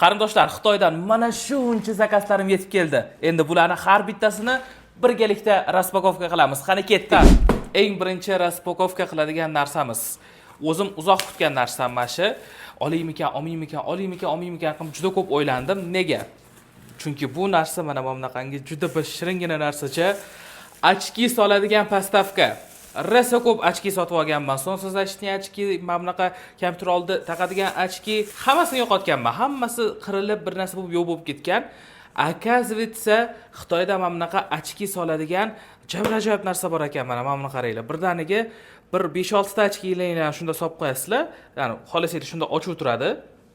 Qarindoshlar, Xitoydan mana shuncha заказ larim yetib keldi. Endi bularni har bittasini birgalikda распаковка qilamiz. Qani, ketdik. Eng birinchi распаковка qiladigan narsamiz. O'zim uzoq kutgan narsam mana shu. Olaymikan, olmaymikan, olaymikan, olmaymikan qilib juda ko'p o'ylandim. Nega? Chunki bu narsa mana bunaqangi juda bir shiringina narsacha. Очки soladigan подставка. Rosa ko'p очки sotib olganman. Солнцезащитный очки, mana bunaqa kompyuter oldi taqadigan очки, hammasini yo'qotganman. Hammasi qirilib, bir narsa bo'lib yo'q bo'lib ketgan. Оказывается, Xitoyda mana bunaqa очки soladigan ajoyib narsa bor ekan. Mana buni qaranglar. Birdaniga bir 5-6 ta очки larni shunda solib qo'yasizlar. Ya'ni xohlasanglar, shunda ochiq turadi.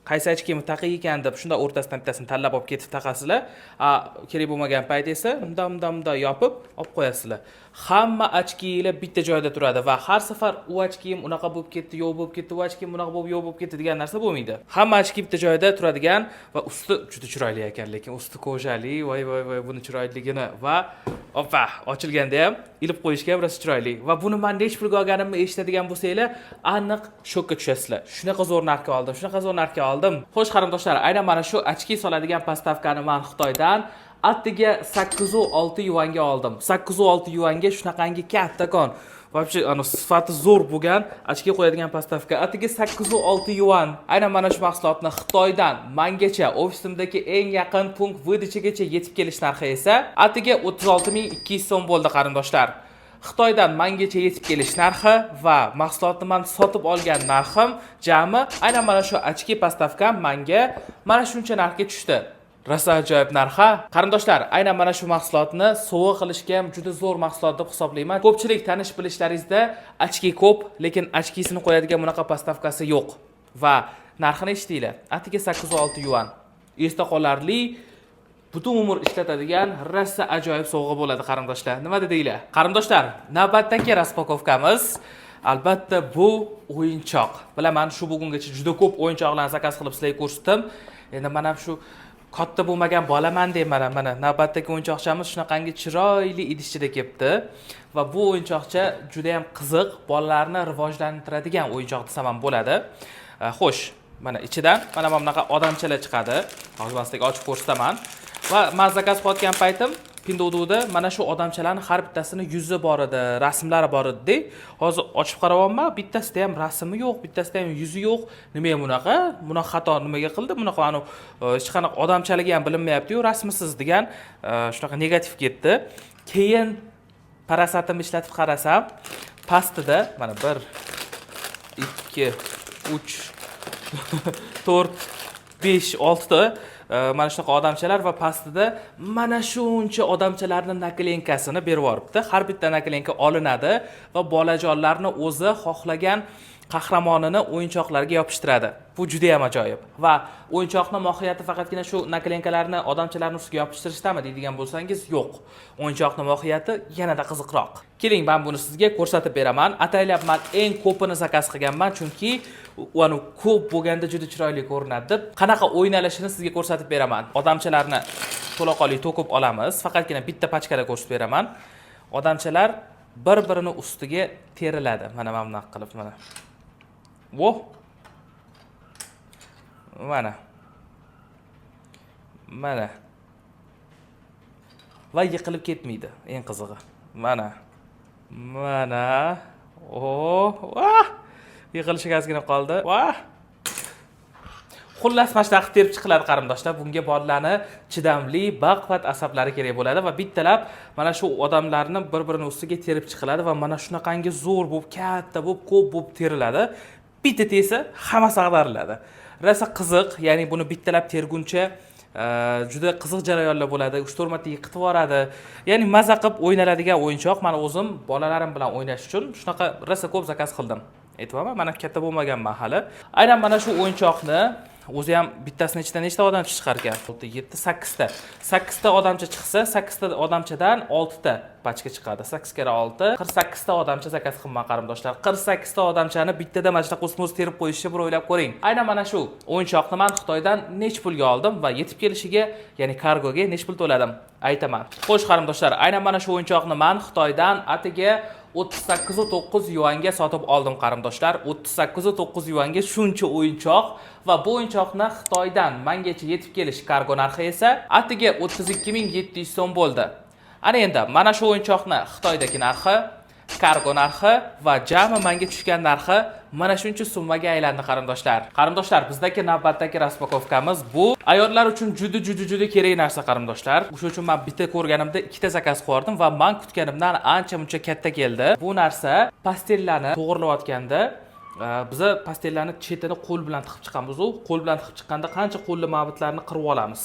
Qaysi очки ni taqay ekan deb, shunda o'rtasidan bittasini tanlab olib ketib taqasizlar. A kerak bo'lmagan payt esa bundoq, bundoq, bundoq yopib olib qo'yasizlar. Hamma очки lar bitta joyda turadi va har safar u очки im unaqa bo'lib ketdi, yo'q bo'lib ketdi, u очки im bunaqa bo'lib yo'q bo'lib ketdi degan narsa bo'lmaydi. Hamma очки bitta joyda turadigan va usti juda chiroyli ekan, lekin usti кожа li. Voy, voy, voy, buni chiroyliligini! Va oppa, ochilganda ham ilib qo'yishga ham rosa chiroyli. Va buni man nechi pulga olganimni eshitadigan bo'lsanglar, aniq shokka tushasizlar. Shunaqa zo'r narxga oldim, shunaqa zo'r narxga oldim. Xo'sh, qarindoshlar, aynan mana shu очки soladigan подставка ni man Xitoydan attiga 806 yuanga oldim. 806 yuanga shunaqangi kattakon, вообще ana sifati zo'r bo'lgan очки qo'yadigan подставка attiga 806 yuan. Aynan mana shu mahsulotni Xitoydan mangacha, ofisimdagi eng yaqin пункт выдача gacha yetib kelish narxi esa attiga 36 200 so'm bo'ldi, qarindoshlar. Xitoydan mangacha yetib kelish narxi va mahsulotni man sotib olgan narxim jami aynan mana shu очки подставка manga mana shuncha narxga tushdi. Rosa ajoyib narx, a? Qarindoshlar, aynan mana shu mahsulotni sovg'a qilishga ham juda zo'r mahsulot deb hisoblayman. Ko'pchilik tanish bilishlaringizda очки ko'p, lekin очки sini qo'yadigan bunaqa подставка si yo'q. Va narxini eshitdinglar, atiga 806 yuan. Esda qolarli, butun umr ishlatadigan rosa ajoyib sovg'a bo'ladi, qarindoshlar. Nima dedinglar, qarindoshlar? Navbatdagi распаковка miz, albatta, bu o'yinchoq. Bilaman, shu bugungacha juda ko'p o'yinchoqlarni заказ qilib sizlarga ko'rsatdim. Endi mana shu katta bo'lmagan bolaman deyman. Mana navbatdagi o'yinchoqchamiz shunaqangi chiroyli idishchada kelibdi va bu o'yinchoqcha juda yam qiziq, bolalarni rivojlantiradigan o'yinchoq desam ham bo'ladi. Xo'sh, mana ichidan mana bunaqa odamchalar chiqadi. Hozir man sizlarga ochib ko'rsataman. Va man заказ qilayotgan paytim Pinduoduoda mana shu odamchalarni har bittasini yuzi bor edi, rasmlari bor edida. Hozir ochib qarayapman, bittasida ham rasmi yo'q, bittasida ham yuzi yo'q. Nimaga bunaqa? Bunaqa xato nimaga qildi? Bunaqa anavi hech qanaqa odamchaligi ham bilinmayapti-yu, rasmisiz degan shunaqa negativ ketdi. Keyin parasatimni ishlatib qarasam, pastida mana bir, ikki, uch, to'rt, besh, oltita mana shunaqa odamchalar va pastida mana shuncha odamchalarni наклейка sini berib yuboribdi. Har bitta наклейка olinadi va bolajonlarni o'zi xohlagan qahramonini o'yinchoqlarga yopishtiradi. Bu juda ham ajoyib. Va o'yinchoqni mohiyati faqatgina shu наклейка larni odamchalarni ustiga yopishtirishdami deydigan bo'lsangiz, yo'q. O'yinchoqni mohiyati yanada qiziqroq. Keling, men buni sizga ko'rsatib beraman. Ataylab man eng ko'pini заказ qilganman, chunki uni ko'p bo'lganda juda chiroyli ko'rinadi deb. Qanaqa o'ynalishini sizga ko'rsatib beraman. Odamchalarni to'laqonli to'kib olamiz. Faqatgina bitta pachkada ko'rsatib beraman. Odamchalar bir-birini ustiga teriladi. Mana bunaqa qilib, mana. Voh! Mana. Mana. Va yiqilib ketmaydi, eng qizig'i. Mana. Mana. Oh, vah! Yiqilishiga ozgina qoldi. Vah! Xullas, mana shunaqa qilib terib chiqiladi, qarindoshlar. Bunga bolalarni chidamli, baquvvat asablari kerak bo'ladi va bittalab mana shu odamlarni bir-birini ustiga terib chiqiladi va mana shunaqangi zo'r bo'lib, katta bo'lib, ko'p bo'lib teriladi. Bitta tersa, hammasi ag'dariladi. Rosa qiziq, ya'ni buni bittalab terguncha juda qiziq jarayonlar bo'ladi. 3-4 marta yiqitib yuboradi. Ya'ni maza qilib o'ynaladigan o'yinchoq. Man o'zim bolalarim bilan o'ynash uchun shunaqa rosa ko'p заказ qildim. Aytyapman, mana katta bo'lmaganman hali. Aynan mana shu o'yinchoqni o'zi ham bittasini ichidan nechta odamcha chiqar ekan? 6, 7, 8 ta. 8 ta odamcha chiqsa, 8 ta odamchadan 6 ta Pachka chiqadi. 8 karra 6, 48 ta odamcha zakaz qilman, qarindoshlar. 48 ta odamchani bittada mana shunaqa ustma ust terib qo'yishni bir o'ylab ko'ring. Aynan mana shu o'yinchoqni man Xitoydan nech pulga oldim va yetib kelishiga, ya'ni kargoga nech pul to'ladim, aytaman. Xo'sh, qarindoshlar, aynan mana shu o'yinchoqni man Xitoydan atiga 38,9 yuanga sotib oldim, qarindoshlar. 38,9 yuanga shuncha o'yinchoq va bu o'yinchoqni Xitoydan mangacha yetib kelish kargo narxi esa atiga 32 700 so'm bo'ldi. Ana endi mana shu o'yinchoqni Xitoydagi narxi, kargo narxi va jami manga tushgan narxi mana shuncha summaga aylandi, qarindoshlar. Qarindoshlar, bizdagi navbatdagi распаковка miz bu ayollar uchun juda, juda, juda kerak narsa, qarindoshlar. O'sha uchun man bitta ko'rganimda ikkita zakaz qilib va man kutganimdan ancha muncha katta keldi. Bu narsa постель larni to'g'rilayotganda, biza постель larni chetini qo'l bilan tiqib chiqamiz. U qo'l bilan tiqib chiqqanda qancha qo'lli mabitlarni qirib olamiz.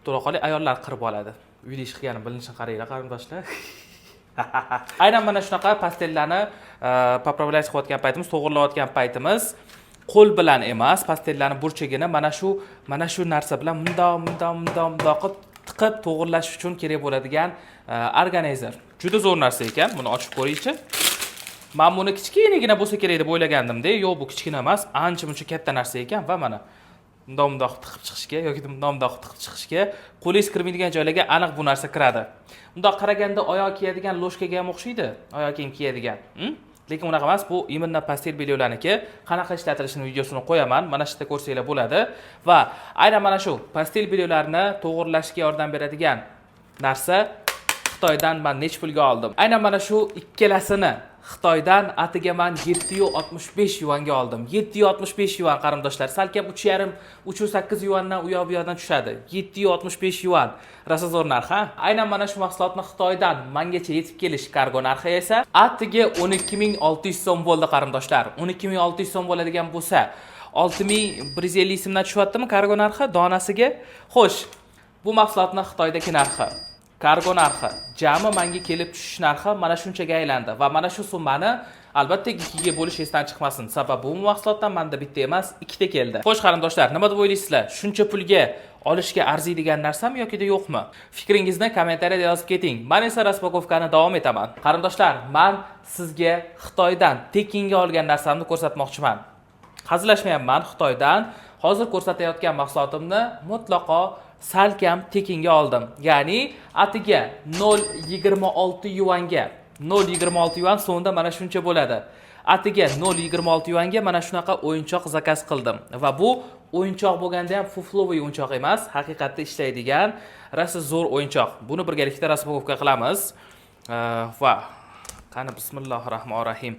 To'laqonli ayollar qirib oladi. Uyda ish qilganim bilinishini qaranglar, qarindoshlar. Aynan mana shunaqa постель larni поправлять qilayotgan paytimiz, to'g'irlayotgan paytimiz qo'l bilan emas, постель larni burchagini mana shu narsa bilan mundoq, mundoq, mundoq, mundoq qilib tiqib to'g'irlash uchun kerak bo'ladigan органайзер. Juda zo'r narsa ekan. Buni ochib ko'ringchi. Man buni kichkinagina bo'lsa kerak deb o'ylagandimda, yo'q, bu kichkina emas, ancha muncha katta narsa ekan va mana mundoq, mundoq qilib tiqib chiqishga yoki mundoq, mundoq qilib tiqib chiqishga, qo'lingiz kirmaydigan joylarga aniq bu narsa kiradi. Mundoq qaraganda oyoq kiyadigan ложка ga ham o'xshaydi, oyoq kiyim kiyadigan. Lekin unaqa emas, bu именно постель бельё larniki. Qanaqa ishlatilishini videosini qo'yaman, mana shu yerda ko'rsanglar bo'ladi. Va aynan mana shu постель бельё larni to'g'irlashga yordam beradigan narsa Xitoydan man nech pulga oldim? Aynan mana shu ikkalasini Xitoydan atiga man 765 yuanga oldim. 765 yuan, qarindoshlar. Salkam 3,5, 3,8 yuandan u yoq bu yoqdan tushadi. 765 yuan. Rosa zo'r narx, ha? Aynan mana shu mahsulotni Xitoydan mangacha yetib kelish kargo narxi esa atiga 12 600 so'm bo'ldi, qarindoshlar. 12 600 so'm bo'ladigan bo'lsa, 6150 so'mdan tushyaptimi kargo narxi donasiga? Xo'sh, bu mahsulotni Xitoydagi narxi, kargo narxi, jami manga kelib tushish narxi mana shunchaga aylandi va mana shu summani albatta ikkiga bo'lish esdan chiqmasin. Sababi bu mahsulotdan manda bitta emas, ikkita keldi. Xo'sh, qarindoshlar, nima deb o'ylaysizlar? Shuncha pulga olishga arziydigan narsami yoki yo'qmi? Fikringizni kommentariyada yozib keting. Man esa распаковка ni davom etaman. Qarindoshlar, man sizga Xitoydan tekinga olgan narsamni ko'rsatmoqchiman. Hazillashmayapman, Xitoydan hozir ko'rsatayotgan mahsulotimni mutlaqo salkam tekinga oldim. Ya'ni atiga 0,26 yuanga. 0,26 yuan so'mda mana shuncha bo'ladi. Atiga 0,26 yuanga mana shunaqa o'yinchoq zakaz qildim. Va bu o'yinchoq bo'lganda ham фуфловый o'yinchoq emas, haqiqatda ishlaydigan rosa zo'r o'yinchoq. Buni birgalikda распаковка qilamiz. Va qani, bismillohi rohmanir rohim.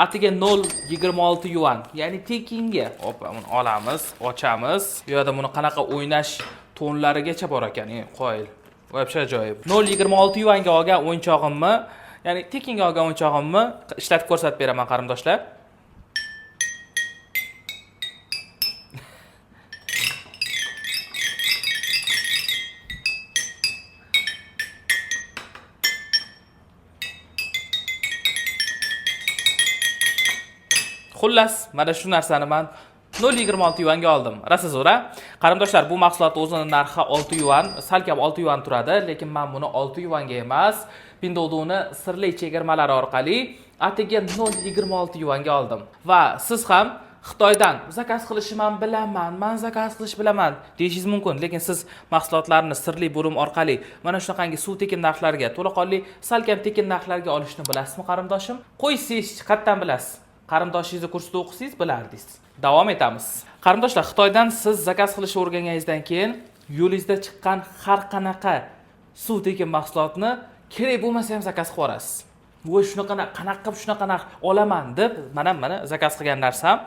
Atiga 0,26 yuan, ya'ni tekinga. Opa, buni olamiz, ochamiz. Bu yerda buni qanaqa o'ynash tonlarigacha bor ekan, qoyil. Вообще ajoyib. 0,26 yuanga olgan o'yinchog'imni, ya'ni tekinga olgan o'yinchog'imni ishlatib ko'rsatib beraman, qarindoshlar. Xullas, mana shu narsani man 0,26 yuanga oldim. Rosa zo'r, a? Qarindoshlar, bu mahsulot o'zini narxi 6 yuan, salkam 6 yuan turadi, lekin men buni 6 yuanga emas, Pinduoduo'ni sirli chegirmalari orqali atiga 0,26 yuanga oldim. Va siz ham Xitoydan zakaz qilishni man bilaman, man zakaz qilish bilaman deyishingiz mumkin, lekin siz mahsulotlarni sirli bo'lim orqali mana shunaqangi suv tekin narxlarga, to'laqonli salkam tekin narxlarga olishni bilasizmi, qarindoshim? Qo'ysiz, qayerdan bilasiz? Qarindoshingizni kursida o'qisangiz bilardingiz. Davom etamiz. Qarindoshlar, Xitoydan siz zakaz qilishni o'rganganingizdan keyin yo'lingizda chiqqan har qanaqa suv tekin mahsulotni kerak bo'lmasa ham zakaz qilib yuborasiz. Voy, shunaqa, qanaqa qilib shunaqa narx olaman deb, mana zakaz qilgan narsam,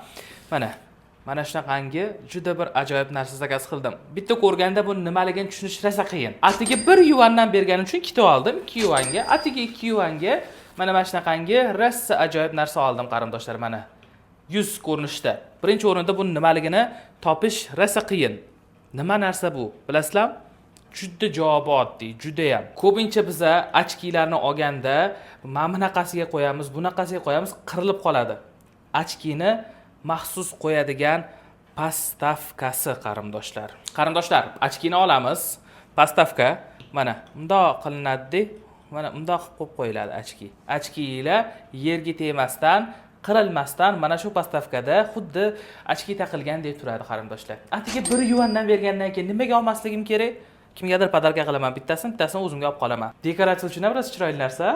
mana shunaqangi juda bir ajoyib narsa zakaz qildim. Bitta ko'rganda bu nimaligini tushunish rosa qiyin. Atiga 1 yuandan berganim uchun ikkita oldim, 2 yuanga, atiga 2 yuanga mana shunaqangi rosa ajoyib narsa oldim, qarindoshlar, mana. Yuz ko'rinishda. Birinchi o'rinda bu nimaligini topish rosa qiyin. Nima narsa bu? Bilasizlarmi? Juda javobi oddiy, judayam. Ko'pincha biza очки larni olganda mana bunaqasiga qo'yamiz, bunaqasiga qo'yamiz, qirilib qoladi. Очки ni maxsus qo'yadigan подставка si, qarindoshlar. Qarindoshlar, очки ni olamiz, подставка mana bundoq qilinadi. Mana bundoq qilib qo'yib qo'yiladi очки. Очки lar yerga tegmasdan, qirilmasdan mana shu подставка da xuddi очки taqilgandek turadi, qarindoshlar. Atiga 1 yuandan bergandan keyin nimaga olmasligim kerak? Kimgadir подарка qilaman bittasini, bittasini o'zimga olib qolaman. Dekoratsiya uchun ham rosa chiroyli narsa.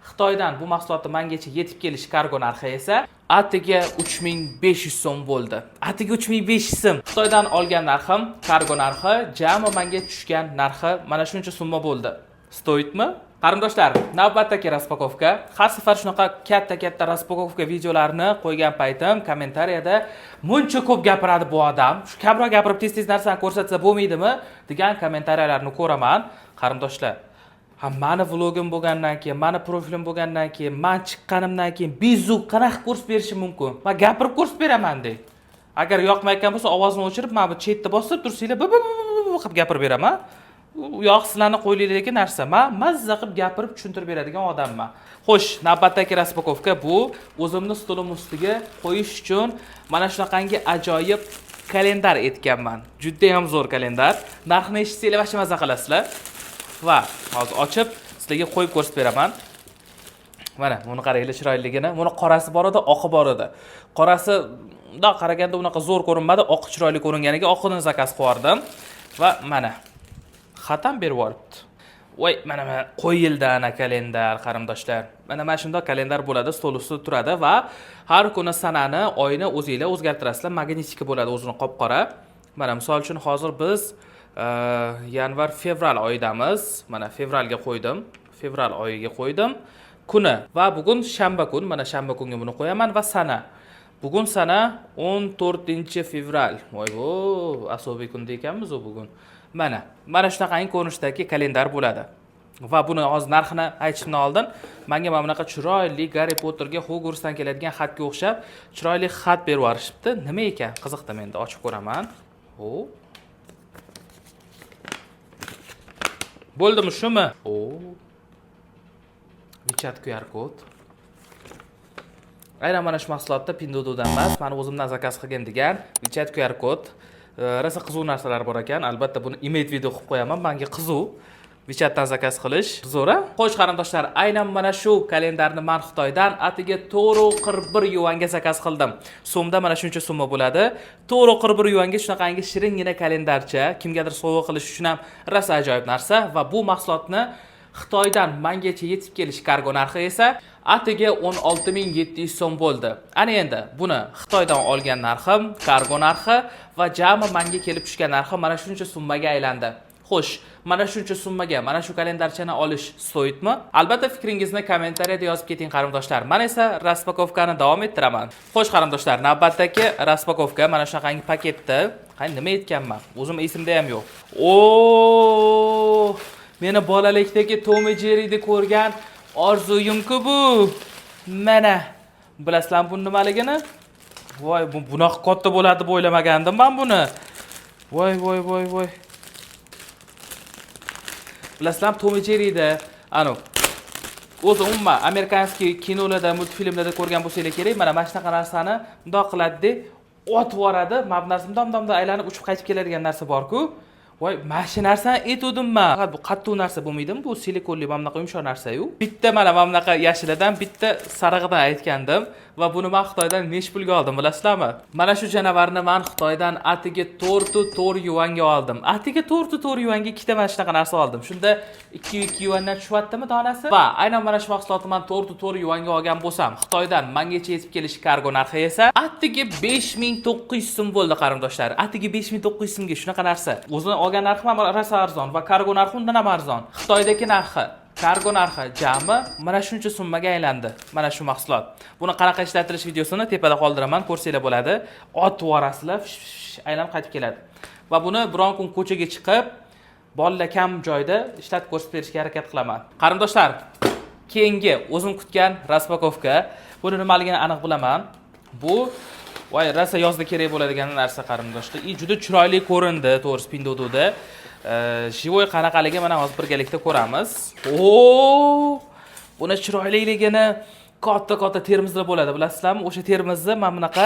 Xitoydan bu mahsulotni mangacha yetib kelish kargo narxi esa atiga 3500 so'm bo'ldi. Atiga 3500 so'm. Xitoydan olgan narxim, kargo narxi, jami menga tushgan narxi mana shuncha summa bo'ldi. Стоит mi? Qarindoshlar, navbatdagi распаковка. Har safar shunaqa katta-katta распаковка videolarni qo'ygan paytim kommentariyada "Muncha ko'p gapiradi bu odam, shu kamroq gapirib tez-tez narsani ko'rsatsa bo'lmaydimi?" degan kommentariyalarni ko'raman. Qarindoshlar, ha, mani vlogim bo'lgandan keyin, mani profilim bo'lgandan keyin, man chiqqanimdan keyin bezzuk qanaqa ko'rsatib berishim mumkin? Man gapirib ko'rsatib beraman de. Agar yoqmayotgan bo'lsa, ovozini o'chirib, mana bu chetda bosib tursanglar, bu bu bu bu qilib gapirib beraman. U yoq sizlarni qo'linglardagi narsa. Man mazza qilib gapirib tushuntirib beradigan odamman. Xo'sh, navbatdagi распаковка. Bu o'zimni stolim ustiga qo'yish uchun mana shunaqangi ajoyib kalendar etganman. Judayam zo'r kalendar. Narxini eshitsanglar, вообще mazza qilasizlar. Va hozir ochib sizlarga qo'yib ko'rsatib beraman. Mana buni qaranglar chiroyliligini. Buni qorasi bor edi, oqi bor edi. Qorasi bundoq qaraganda unaqa zo'r ko'rinmadi, oqi chiroyli ko'ringaniga oqini заказ qilib yubordim. Va mana xat ham berib yuboribdi. Voy, mana qo'yildi ana kalendar, qarindoshlar. Mana shundoq kalendar bo'ladi, stol ustida turadi va har kuni sanani, oyni o'zinglar o'zgartirasizlar. Магнитика bo'ladi, o'zini qop qora. Mana misol uchun hozir biz yanvar, fevral oyidamiz. Mana fevralga qo'ydim. Fevral oyiga qo'ydim. Kuni va bugun shanba kun. Mana shanba kunga buni qo'yaman va sana. Bugun sana 14 fevral. Voy bu особый kunda ekanmiz u bugun. Mana shunaqangi ko'rinishdagi kalendar bo'ladi. Va buni hozir narxini aytishimdan oldin menga mana bunaqa chiroyli Garri Potterga Hogwartsdan keladigan xatga o'xshab chiroyli xat berib yuborishibdi. Nima ekan? Qiziqdim, endi ochib ko'raman. O. Bo'ldimi shumi? O. WeChat QR kod. Aynan mana shu mahsulotda Pinduoduodan emas, mani o'zimdan заказ qilgin degan WeChat QR kod. Rosa qiziq narsalar bor ekan. Albatta buni имеет в виду qilib qo'yaman. Menga qiziq. WeChatdan заказ qilish zo'r a? Xo'sh, qarindoshlar, aynan mana shu kalendarni man Xitoydan atiga 441 yuanga заказ qildim. So'mda mana shuncha summa bo'ladi. 441 yuanga shunaqangi shiringina kalendarcha, kimgadir sovg'a qilish uchun ham rosa ajoyib narsa. Va bu mahsulotni Xitoydan mangacha yetib kelish kargo narxi esa atiga 16 700 so'm bo'ldi. Ana endi buni Xitoydan olgan narxim, kargo narxi va jami manga kelib tushgan narxi mana shuncha summaga aylandi. Xo'sh, mana shuncha summaga mana shu kalendarchani olish стоит mi? Albatta fikringizni kommentariyada yozib keting, qarindoshlar. Man esa распаковка ni davom ettiraman. Xo'sh, qarindoshlar, navbatdagi распаковка mana shunaqangi paketda. Qani, nima aytganman? O'zim esimda ham yo'q. O, meni bolalikdagi Tom и Jerryni ko'rgan orzuyim-ku bu. Mana, bilasizlarmi bu nimaligini? Voy, bu bunaqa katta bo'ladi deb o'ylamagandim men buni. Voy, voy, voy, voy. Bilasizlarmi, Tom и Jerryda anu o'zi umuman американский kinolarda, multfilmlarda ko'rgan bo'lsanglar kerak, mana shunaqa narsani bundoq qiladida, otib yuboradi. Mana bu narsa bundoq bundoq aylanib uchib qaytib keladigan narsa bor-ku. Voy, mana shu narsani aytuvdim man. Faqat bu qattiq narsa bo'lmaydimi? Bu silikonli mana bunaqa yumshoq narsa-yu. Bitta mana bunaqa yashilidan, bitta sarig'idan aytgandim va buni man Xitoydan nechi pulga oldim, bilasizlarmi? Mana shu janavarni man Xitoydan atiga 4,4 yuanga oldim. Atiga 4,4 yuanga ikkita mana shunaqa narsa oldim. Shunda 2,2 yuandan tushyaptimi donasi? Va aynan mana shu mahsulotni man 4,4 yuanga olgan bo'lsam, Xitoydan mangacha yetib kelish kargo narxi esa atiga 5900 so'm bo'ldi, qarindoshlar. Atiga 5900 so'mga shunaqa narsa. O'zini olgan narxi ham rosa arzon va kargo narxi undan ham arzon. Xitoydagi narxi, kargo narxi jami mana shuncha summaga aylandi mana shu mahsulot. Buni qanaqa ishlatilish videosini tepada qoldiraman, ko'rsanglar bo'ladi. Otib yuborasizlar, fish, fish, aylanib qaytib keladi. Va buni biron kun ko'chaga chiqib, bolalar kam joyda ishlatib ko'rsatib berishga harakat qilaman. Qarindoshlar, keyingi o'zim kutgan распаковка. Buni nimaligini aniq bilaman. Bu, voy, rosa yozda kerak bo'ladigan narsa, qarindoshlar. И juda chiroyli ko'rindi, to'g'risi, Pinduoduoda. Живой qanaqaligi mana hozir birgalikda ko'ramiz. O, buni chiroyliligini, katta katta termoslar bo'ladi, bilasizlarmi? O'sha termosni mana bunaqa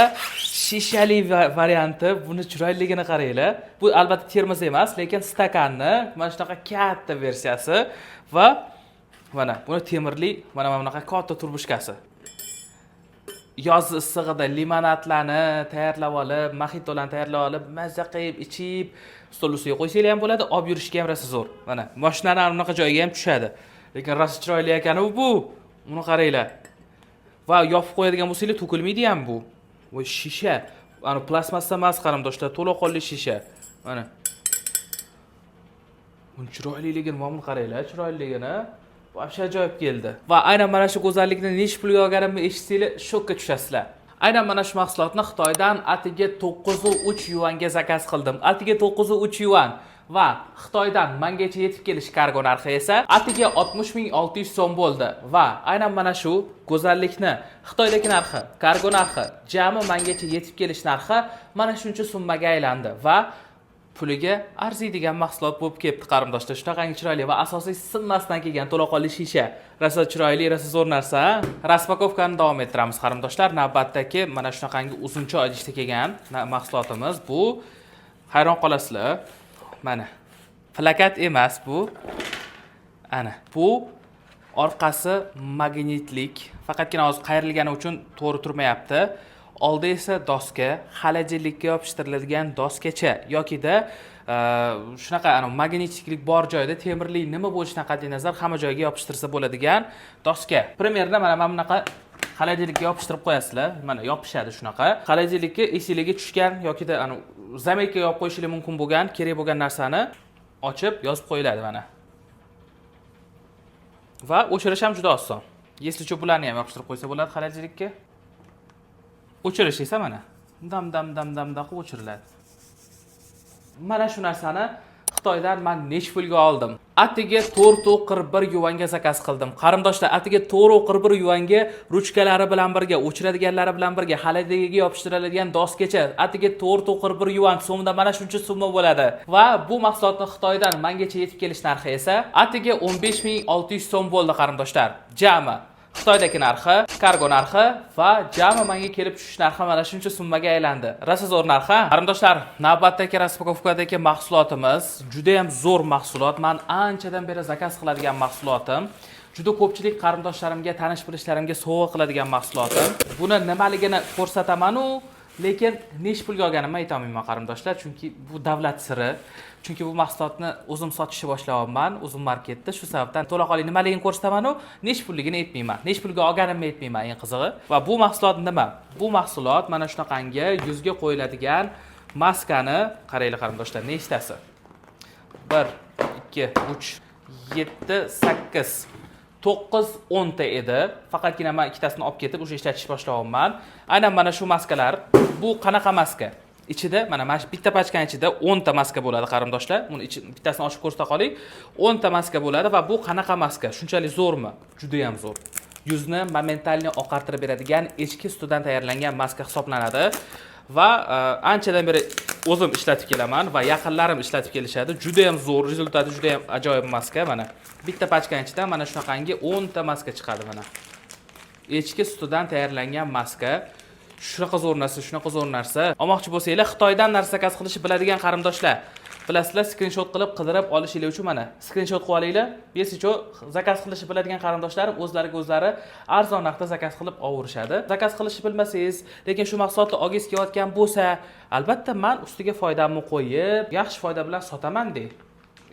shishali varianti, buni chiroyliligini qaranglar. Bu albatta termos emas, lekin stakanni mana shunaqa katta versiyasi va Mana buni temirli, mana bunaqa katta трубочка si. Yoz issig'ida limonadlarni tayyorlab olib, moxitolarni tayyorlab olib, mazza qilib ichib, stol ustiga qo'ysanglar ham bo'ladi, olib yurishga ham rosa zo'r. Mana mashinani ana bunaqa joyiga ham tushadi. Lekin rosa chiroyli ekan bu. Buni qaranglar. Va yopib qo'yadigan bo'lsanglar, to'kilmaydi ham bu. Bu shisha. Ana plastmassa emas, qarindoshlar, to'laqonli shisha. Mana. Buni chiroyliligini, mana buni qaranglar, chiroyliligini. Вообще ajoyib keldi. Va aynan mana shu go'zallikni nechi pulga olganimni eshitsanglar, shokka tushasizlar. Aynan mana shu mahsulotni Xitoydan atiga 9,3 yuanga заказ qildim. Atiga 9,3 yuan va Xitoydan mengacha yetib kelish kargo narxi esa atiga 60 600 so'm bo'ldi. Va aynan mana shu go'zallikni Xitoydagi narxi, kargo narxi, jami mengacha yetib kelish narxi mana shuncha summaga aylandi va puliga arziydigan mahsulot bo'lib kelibdi, qarindoshlar. Shunaqangi chiroyli va asosiy sinmasdan kelgan to'laqonli shisha. Rosa chiroyli, rosa zo'r narsa. Распаковка ni davom ettiramiz, qarindoshlar. Navbatdagi mana shunaqangi uzuncha idishda kelgan mahsulotimiz bu. Hayron qolasizlar. Mana. Plakat emas bu. Ana, bu orqasi magnitlik. Faqatgina hozir qayrilgani uchun to'g'ri turmayapti. Oldi esa doska, холодильник ka yopishtiriladigan doskacha yokida shunaqa ana magnitlik bor joyda temirli nima bo'lishidan qat'iy nazar hamma joyga yopishtirsa bo'ladigan doska. Примерно mana bunaqa холодильник ka yopishtirib qo'yasizlar. Mana yopishadi shunaqa. Холодильник ka esinglarga tushgan yokida ana заметка yopib qo'yishingiz mumkin bo'lgan, kerak bo'lgan narsani ochib yozib qo'yiladi mana. Va o'chirish ham juda oson. Если что, bularni ham yopishtirib qo'ysa bo'ladi холодильник ka. O'chirish esa mana dam dam dam dam dam qilib o'chiriladi. Mana shu narsani Xitoydan man nechi pulga oldim? Atiga 4,41 yuanga заказ qildim. Qarindoshlar, atiga 4,41 yuanga ruchkalari bilan birga, o'chiradiganlari bilan birga, холодильник ka yopishtiriladigan doskacha atiga 4,41 yuan, so'mda mana shuncha summa bo'ladi. Va bu mahsulotni Xitoydan mengacha yetib kelish narxi esa atiga 15 600 so'm bo'ldi, qarindoshlar. Jami Xitoydagi narxi, kargo narxi va jami menga kelib tushish narxi mana shuncha summaga aylandi. Rosa zo'r narx, ha? Qarindoshlar, navbatdagi распаковка dagi mahsulotimiz juda ham zo'r mahsulot. Men anchadan beri заказ qiladigan mahsulotim. Juda ko'pchilik qarindoshlarimga, tanish bilishlarimga sovg'a qiladigan mahsulotim. Buni nimaligini ko'rsataman-u, lekin nechi pulga olganimni aytolmayman, qarindoshlar, chunki bu davlat siri. Chunki bu mahsulotni o'zim sotishni boshlayapman, o'zim marketda. Shu sababdan to'laqonli nimaligini ko'rsataman-u, nechi pulligini aytmayman. Nechi pulga olganimni aytmayman, eng qizig'i. Va bu mahsulot nima? Bu mahsulot mana shunaqangi yuzga qo'yiladigan maskani qaranglar, qarindoshlar, nechtasi? 1 2 3 7 8 9 10 ta edi. Faqatgina men ikkitasini olib ketib, o'sha ishlatishni boshlayapman. Aynan mana shu maskalar. Bu qanaqa maska? Ichida mana shu bitta pachkani ichida 10 ta maska bo'ladi, qarindoshlar. Buni ichi bittasini ochib ko'rsata qoling. 10 ta maska bo'ladi va bu qanaqa maska? Shunchalik zo'rmi? Juda ham zo'r. Yuzni моментально oqartirib beradigan echki sutidan tayyorlangan maska hisoblanadi. Va anchadan beri o'zim ishlatib kelaman va yaqinlarim ishlatib kelishadi. Juda ham zo'r, результат i juda ham ajoyib maska mana. Bitta pachkani ichidan mana shunaqangi 10 ta maska chiqadi mana. Echki sutidan tayyorlangan maska. Shunaqa zo'r narsa, shunaqa zo'r narsa. Olmoqchi bo'lsanglar, Xitoydan narsa заказ qilishni biladigan qarindoshlar, bilasizlar, skrinshot qilib qidirib olishinglar uchun mana skrinshot qilib olinglar. Если что, заказ qilishni biladigan qarindoshlarim o'zlariga o'zlari arzon narxda заказ qilib olverishadi. Заказ qilishni bilmasangiz, lekin shu mahsulotni olgingiz kelayotgan bo'lsa, albatta man ustiga foydamni qo'yib, yaxshi foyda bilan sotaman dey.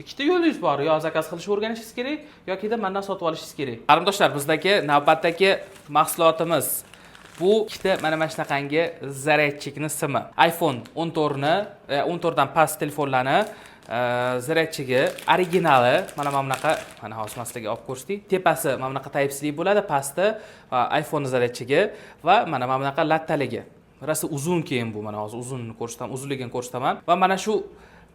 Ikkita yo'lingiz bor: yo заказ qilishni o'rganishingiz kerak, yokida mandan sotib olishingiz kerak. Qarindoshlar, bizdagi navbatdagi mahsulotimiz bu ikkita mana shunaqangi зарядчик ni simi. iPhone 14 ni, 14 dan past telefonlarni зарядчик i originali mana bunaqa. Mana hozir man sizlarga olib ko'rsatay. Tepasi mana bunaqa Type C bo'ladi, pasti iPhone зарядчик i va mana bunaqa lattaligi. Rosa uzun keyin bu, mana hozir uzunini ko'rsataman, uzunligini ko'rsataman. Va mana shu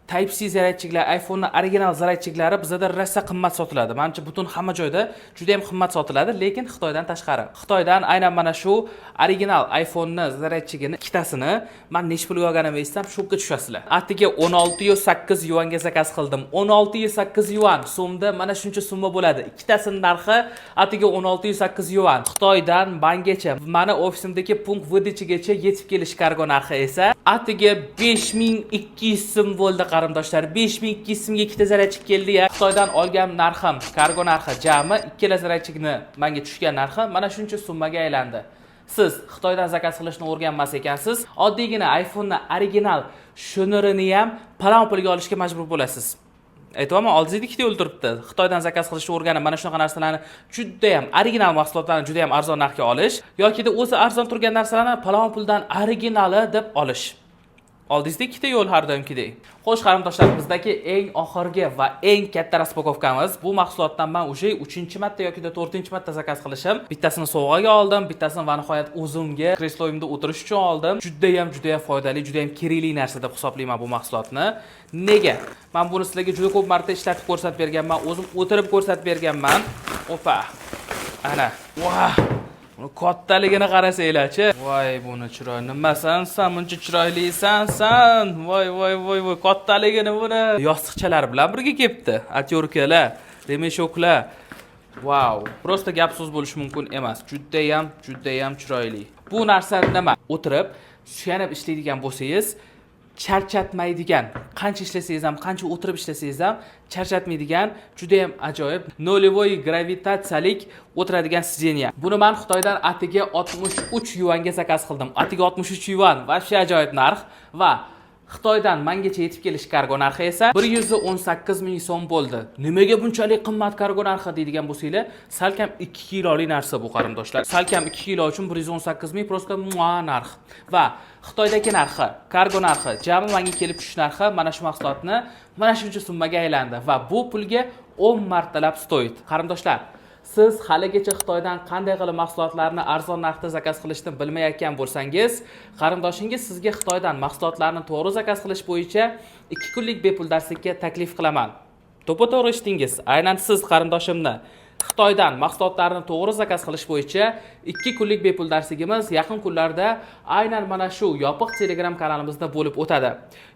Type C зарядчик lar, iPhone'ni original зарядчик lari bizada rosa qimmat sotiladi. Manimcha, butun hamma joyda juda ham qimmat sotiladi, lekin Xitoydan tashqari. Xitoydan aynan mana shu original iPhone'ni зарядчик ini ikkitasini man nechi pulga olganimni eshitsam, shokka tushasizlar. Atiga 16,8 yuanga заказ qildim. 16,8 yuan, so'mda mana shuncha summa bo'ladi. Ikkitasini narxi atiga 16,8 yuan. Xitoydan mangacha, mani ofisimdagi пункт выдача gacha yetib kelish kargo narxi esa atiga 5200 so'm bo'ldi. Qarindoshlar, 5200 so'mga ikkita зарядчик keldi ya. Xitoydan olgan narxim, kargo narxi, jami ikkala зарядчик ni menga tushgan narxi mana shuncha summaga aylandi. Siz Xitoydan заказ qilishni o'rganmas ekansiz, oddiygina iPhone'ni original shnurini ham palon pulga olishga majbur bo'lasiz. Aytyapman, oldingizda ikkita yo'l turibdi. Xitoydan заказ qilishni o'rganib, mana shunaqa narsalarni, judayam original mahsulotlarni judayam arzon narxga olish yokida o'zi arzon turgan narsalarni palon puldan originali deb olish. Oldingizda ikkita yo'l har doimgidek. Xo'sh, qarindoshlar, bizdagi eng oxirgi va eng katta распаковка miz. Bu mahsulotdan man уже 3-marta yoki 4-marta заказ qilishim. Bittasini sovg'aga oldim, bittasini va nihoyat o'zimga kresloyimda o'tirish uchun oldim. Judayam, judayam foydali, judayam kerakli narsa deb hisoblayman bu mahsulotni. Nega? Man buni sizlarga juda ko'p marta ishlatib ko'rsatib berganman, o'zim o'tirib ko'rsatib berganman. Opa. Ana. Vah! Buni kattaligini qarasanglarchi. Voy, buni chiroy. Nimasan san, buncha chiroylisan san? Voy, voy, voy, voy, kattaligini buni. Yostiqchalar bilan birga kelibdi. Отвёртка lar, ремешок lar. Vau, просто gap so'z bo'lishi mumkin emas. Judayam, judayam chiroyli. Bu narsa nima? O'tirib, suyanib ishlaydigan bo'lsangiz, charchatmaydigan, qancha ishlasangiz ham, qancha o'tirib ishlasangiz ham charchatmaydigan, judayam ajoyib нулевой gravitatsiyalik o'tiradigan сиденье. Buni man Xitoydan atiga 63 yuanga заказ qildim. Atiga 63 yuan, вообще ajoyib narx. Va Xitoydan mangacha yetib kelish kargo narxi esa 118 ming so'm bo'ldi. Nimaga bunchalik qimmat kargo narxi deydigan bo'lsanglar, salkam 2 kiloli narsa bu, qarindoshlar. Salkam 2 kilo uchun 118 ming просто mua narx. Va Xitoydagi narxi, kargo narxi, jami menga kelib tushish narxi mana shu mahsulotni mana shuncha summaga aylandi va bu pulga 10 martalab стоит. Qarindoshlar, siz haligacha Xitoydan qanday qilib mahsulotlarni arzon narxda заказ qilishni bilmayotgan bo'lsangiz, qarindoshingiz sizga Xitoydan mahsulotlarni to'g'ri заказ qilish bo'yicha 2 kunlik bepul darslikka taklif qilaman. To'ppa to'g'ri eshitdingiz. Aynan siz, qarindoshimni, Xitoydan mahsulotlarni to'g'ri заказ qilish bo'yicha 2 kunlik bepul darsligimiz yaqin kunlarda aynan mana shu yopiq Telegram kanalimizda bo'lib o'tadi.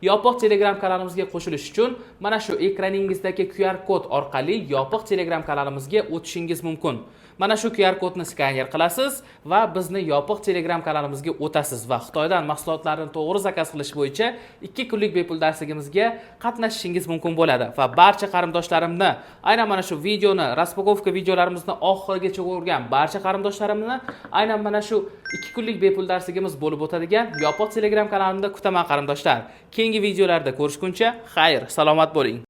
Yopiq Telegram kanalimizga qo'shilish uchun mana shu ekraningizdagi QR kod orqali yopiq Telegram kanalimizga o'tishingiz mumkin. Mana shu QR kodni skaner qilasiz va bizni yopiq Telegram kanalimizga o'tasiz va Xitoydan mahsulotlarni to'g'ri заказ qilish bo'yicha 2 kunlik bepul darsligimizga qatnashishingiz mumkin bo'ladi. Va barcha qarindoshlarimni, aynan mana shu videoni, распаковка videolarimizni oxirigacha ko'rgan barcha qarindoshlarimni aynan mana shu 2 kunlik bepul darsligimiz bo'lib o'tadigan yopiq Telegram kanalimda kutaman, qarindoshlar. Keyingi videolarda ko'rishguncha xayr, salomat bo'ling.